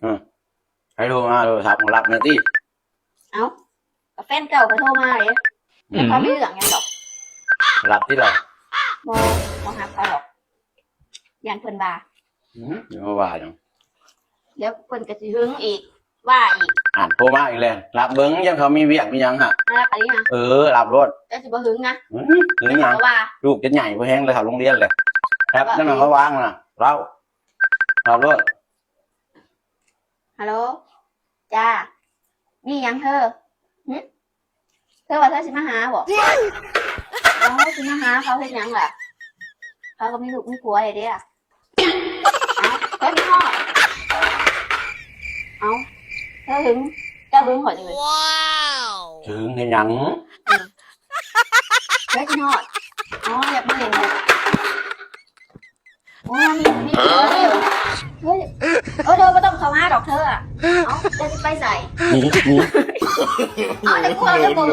ອືມ ໃຜໂທມາ ໂທລະສັບບໍ່ຮັບແມ່ນຕິ? ເອົ້າ ກໍແຟນເກົ່າເຂົາໂທມາເດ້ ອືມ ເຂົາມີເລື່ອງຫຍັງດອກ ຮັບຕິລະ. ບໍ່ ບໍ່ຮັບເຂົາດອກ ຢ້ານເພິ່ນວ່າ. ອືມ ຢ່າມາວ່າຫຍັງ ດຽວເພິ່ນກໍຊິຫຶງອີກ ວ່າອີກ. ອ່ານໂທມາອີກແລ້ວ ຮັບເບິ່ງ ຢ້ານເຂົາມີວຽກມີຫຍັງຫັ້ນ. ຮັບອີ່ຫຼີຫະ? ເອີ ຮັບໂລດ ເຈົ້າຊິບໍ່ຫຶງນະ. ອືມ ຫຶງຫຍັງ ເຈົ້າກໍວ່າ ລູກຈົນໃຫຍ່ພໍແຮງແລ້ວ ເຂົ້າໂຮງຮຽນແລ້ວ. ຮັບຈັ່ງນັ້ນເຂົາວາງນະ ເວົ້າ ຮັບໂລດ. ຮັລໂຫຼ ຈ້າ ມີຫຍັງເທີ? ຫຶ? ເທີວ່າເທີຊິມາຫາບໍ? ເອົາ ຊິມາຫາເຂົາເຮັດຫຍັງລະ? ເຂົາກໍມີລູກມີຜົວແລ້ວເດ້ລະ. ເອົາ ເທີຄິດຮອດ ເອົາ ເທີຫຶງ ເຈົ້າຫຶງຂ້ອຍເລີຍ. ຫຶງເຮັດຫຍັງ? ເອີ ເທີຄິດຮອດ ອໍ ຢາກມາຫຼິ້ນແຫຼະ. ໂອ້ ມີ ມີຜົວແລ້ວ. ເຮີ້ຍ ເອີ ເທີບໍ່ຕ້ອງເຂົ້າມາດອກເທີອະ. ເອົ້າ ເຈົ້າຊິໄປໃສ? ໜີ ໜີ. ເອົາ ແຕ່ຜົວເຈົ້າບໍ່